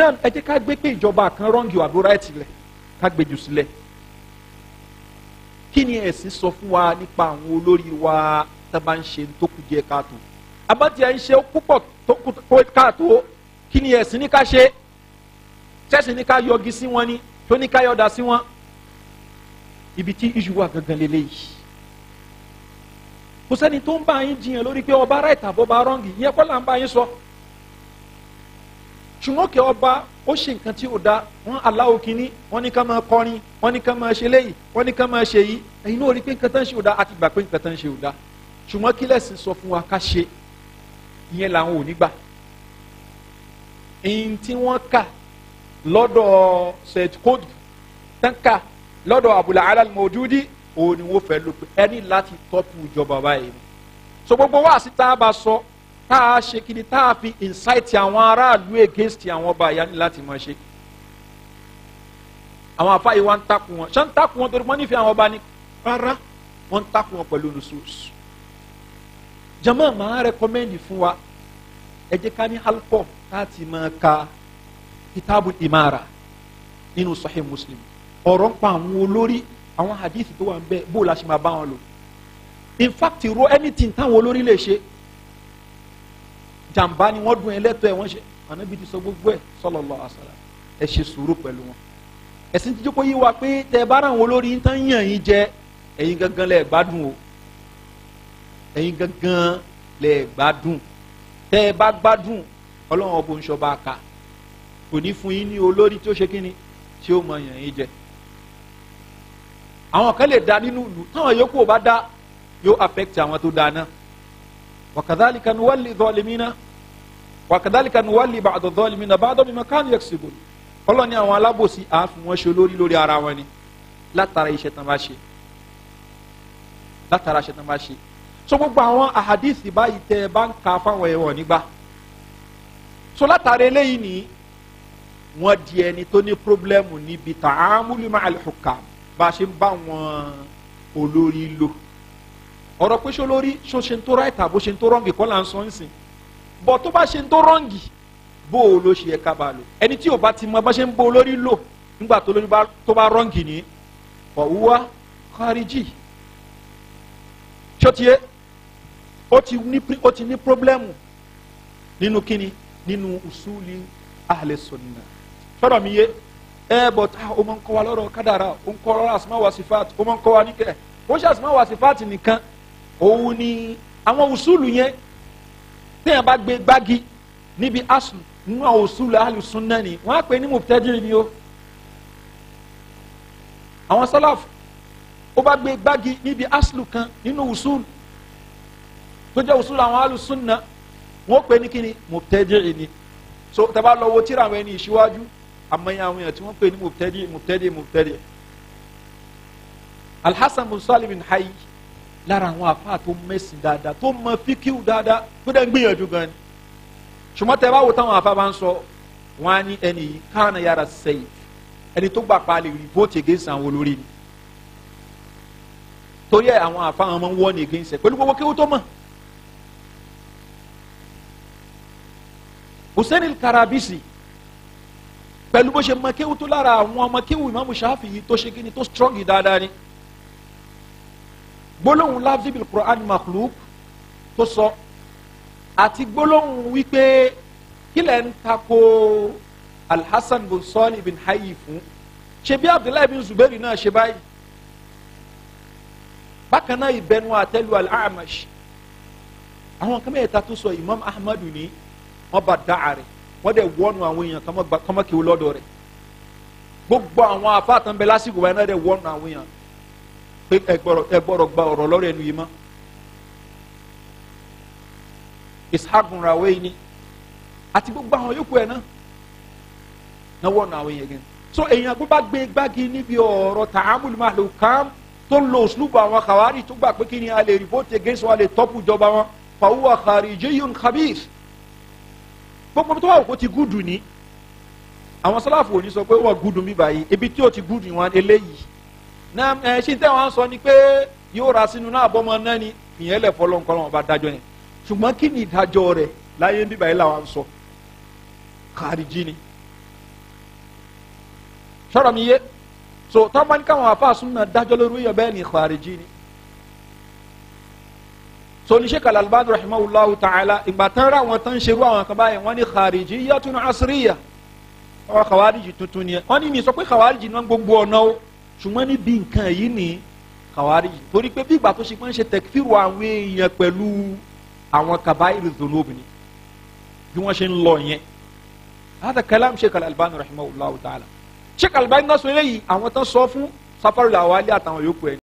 Náà ẹ jẹ́ ká gbé pé ìjọba kan rọ́ǹgì àbí ráìtì lẹ̀, ká gbé jù sílẹ̀. Kí ni ẹ̀sìn sọ fún wa nípa àwọn olórí wa tá a bá ń ṣe tó kù díẹ̀ káàtó? Àbátí ẹ̀ ń ṣe púpọ̀ tó kù káàtó, kí ni ẹ̀sìn ní ká ṣe? Ṣẹ́sìn ní ká yọgi sí wọn ni, tó ní ká yọ̀dà sí wọn? Ibi tí iṣu wà gangan lélẹ́yìí. Kò sẹ́ni tó ń bá yín jiyàn lórí pé ọba ráìtì àbọ̀bá rọ́ǹgì, ìyẹn kọ́ là ń bá yín sọ. Ṣùgbọ́n kí ọba ó ṣe nǹkan tí ó da, wọ́n aláwo kínní, wọ́n ní ká máa kọrin, wọ́n ní ká máa ṣe léyìí, wọ́n ní ká máa ṣe yìí, ẹ̀yin náà rí pé nǹkan tán ṣe ò da, àti gbà pé nǹkan tán ṣe ò da. Ṣùgbọ́n kí lẹ̀sìn sọ fún wa ká ṣe, ìyẹn làwọn ò ní gbà. Ìyìn tí wọ́n kà lọ́dọ̀ Sayyid Qutb, tán kà lọ́dọ̀ Abul Ala al-Mawdudi, òun ni wọ́n fẹ́ lò pé ẹni láti tọ́pù ìjọba báyìí. So gbogbo wa sí tá a bá sọ, tá a ṣe kí ni, tá a fi incite àwọn aráàlú against àwọn ọba ìyá ní láti máa ṣe. Àwọn àfáà yìí wá ń takùn wọn. Ṣé ń takùn wọn torí wọ́n nífẹ̀ẹ́ àwọn ọba ni? Rárá, wọ́n ń takùn wọn pẹ̀lú nusus. Jama, máa rẹ́kọ́mẹ́ndì fún wa, ẹ jẹ́ ká ní halkọ́ láti máa ka Kitabul Imara nínú Sahih Muslim. Ọ̀rọ̀ ń pa àwọn olórí, àwọn hadith tó wà ń bẹ, bó la ṣe máa bá wọn lò. In fact, ro anything táwọn olórí lè ṣe, jàǹbá ni wọ́n dún ẹlẹ́tọ̀ ẹ̀ wọ́n ṣe, Ànábì ti sọ gbogbo ẹ̀ sallallahu alaihi wasallam. Ẹ ṣe sùúrù pẹ̀lú wọn. Ẹ̀sìn ti jókòó yí wa pé tẹ bá ra àwọn olórí tán yàn yín jẹ, ẹ̀yin gangan lẹ̀ gbádùn o, ẹ̀yin gangan lẹ̀ gbádùn. Tẹ bá gbádùn, Ọlọ́run ọbọ̀ ń ṣọba ká, kò ní fún yín ní olórí tí ó ṣe kíni tí ó mọ yàn yín jẹ. Àwọn kan lè da nínú ìlú, táwọn yòókù ò bá da, yóò affect àwọn tó da náà. Wakadhalika nuwalli dhalimina, wakadhalika nuwalli ba'da dhalimina ba'da bima kanu yaksibun. Ọlọ́run ní àwọn alábòsí àáfin wọn ṣe olórí lórí ara wọn ni, látara iṣẹ́ tán bá ṣe, látara iṣẹ́ tán bá ṣe. So gbogbo àwọn àhàdíìsì báyìí tẹ ẹ bá ń ka fáwọn ẹ̀wọ̀n nígbà. So látara eléyìí ni wọ́n di ẹni tó ní pírọ́blẹ́mù níbi ta'amulu ma'al hukam, bá a ṣe ń bá wọn olórí lò. Ọ̀rọ̀ pé ṣó lórí ṣó ṣe ń tó ráìtà bó ṣe ń tó rọ́ǹgì kọ́ là ń sọ ń sìn. Bọ̀ tó bá ṣe ń tó rọ́ǹgì, bó o ló ṣe yẹ ká bá a lò. Ẹni tí ò bá ti mọ bá ṣe ń bó olórí lò nígbà tó lórí tó bá rọ́ǹgì ní, ọ̀húwá khariji. Ṣó ti yé? Ó ti ní pírọ́blẹ́mù nínú kíni, nínú usuli ahli sunnah. Sọ̀rọ̀ mi yé? Ẹ bọ̀ tá o máa ń kọ́ wa lọ́rọ̀ kádàrá, o ń kọ́ lọ́rọ̀ asma wa sifat, o máa ń kọ́ wa níkẹ́. Ó ṣe asma wa sifat nìkan, òun ni àwọn usulu yẹn téèyàn bá gbé gbági níbi aslu nínú àwọn usulu ahli sunnah ni wọ́n á pè ní mubtadi' ni o. Àwọn sálàf ó bá gbé gbági níbi aslu kan nínú usulu tó jẹ́ usulu àwọn ahli sunnah, wọ́n pè ní kíni, mubtadi' ni. So tẹ́ bá lọ wo tírà àwọn ẹni ìṣíwájú, àmọ́ àwọn èèyàn tí wọ́n pè ní mubtadi' mubtadi' mubtadi'. Alhassan bin Salim bin Hayy lára àwọn àfáà tó mẹ́sìn dáadáa, tó mọ fíkíw dáadáa, tó dẹ̀ ń gbìyànjú gan ni. Ṣùgbọ́n tẹ́ bá wo táwọn àfáà bá ń sọ, wọ́n á ní ẹni yìí kánà yàrá sẹ́yìn, ẹni tó gbà pa lè revolt against àwọn olórí ni. Torí ẹ àwọn àfáà wọn máa ń warn against ẹ pẹ̀lú gbogbo kéwú tó mọ̀. Hussein al-Karabisi pẹ̀lú bó ṣe mọ kéwú tó lára àwọn ọmọ kéwú Ìmáàmù Ṣáfi'í tó ṣe kíni tó strong dáadáa ni. Gbólóhùn lafzi bil Qur'an makhluk tó sọ, àti gbólóhùn wípé kílẹ̀ ń tako Alhassan bin Salih bin Hayy fún, ṣe bí Abdullahi bin Zubairu náà ṣe báyìí. Bákan náà ìbẹnu àtẹ́lu al-A'mash, àwọn kan mẹ́ta tó sọ Imam Ahmadu ní wọ́n bá dáa rẹ̀, wọ́n dẹ̀ wọ́nu àwọn èèyàn kọ́mọ́kì lọ́dọ̀ rẹ̀. Gbogbo àwọn afáàtàn bẹ lásìkò báyìí náà dẹ̀ wọ́nu àwọn èèyàn pé ẹ gbọ́dọ̀ gba ọ̀rọ̀ lọ́rọ̀ ẹnu yìí mọ́. Ishaq bin Rahawayh ni àti gbogbo àwọn yòókù ẹ̀ náà wọ́nu àwọn èèyàn gẹ́gẹ́. So èèyàn gbọ́ bá gbé gbági níbi ọ̀rọ̀ ta'amul ma'al hukam tó ń lo òṣùlùbọ̀ àwọn khawarij tó gbà pé kí ni a lè revolt against wọn, a lè tọ́pù ìjọba wọn, fa huwa kharijiyyun khabith. Gbogbo tó wà òkú ti gúdù ní àwọn sálàfù òní sọ pé wọ́n gúdù mi báyìí, ibi tí ó ti gúdù wọn eléyìí náà. Ẹ ṣe tẹ́ wọn sọ ni pé yóò ra sínú náà bọ́mọ náà ni, ìyẹn lẹ̀ fọlọ́ nǹkan wọn bá dájọ́ yẹn. Ṣùgbọ́n kí ni ìdájọ́ rẹ̀ láyé bíbá yìí làwọn sọ? Khariji ni. Sọ̀rọ̀ mi yé? So tọ́ba ní káwọn afa súnà dájọ́ lórí yẹ bẹ́ẹ̀ ni khariji ni. So ní Sheikh Al-Albani rahimahullahu ta'ala, ìgbà tán ra àwọn tán ṣerú àwọn kan báyìí, wọ́n ní kharijiyyatun asriya, àwọn khawariji tuntun ni ẹ. Wọ́n ní mi sọ pé khawariji náà gbogbo ọ̀nà o, ṣùgbọ́n níbi nǹkan yìí ni khawariji, torí pé bí ìgbà tó ṣe pé ń ṣe tẹkfíru àwọn èèyàn pẹ̀lú àwọn kabairu dhunub ni bí wọ́n ṣe ń lọ yẹn. Hada kalam Sheikh Al-Albani rahimahullahu ta'ala. Sheikh Al-Albani náà sọ eléyìí, àwọn tán sọ fún Safarul Hawali àtàwọn yòókù ẹ.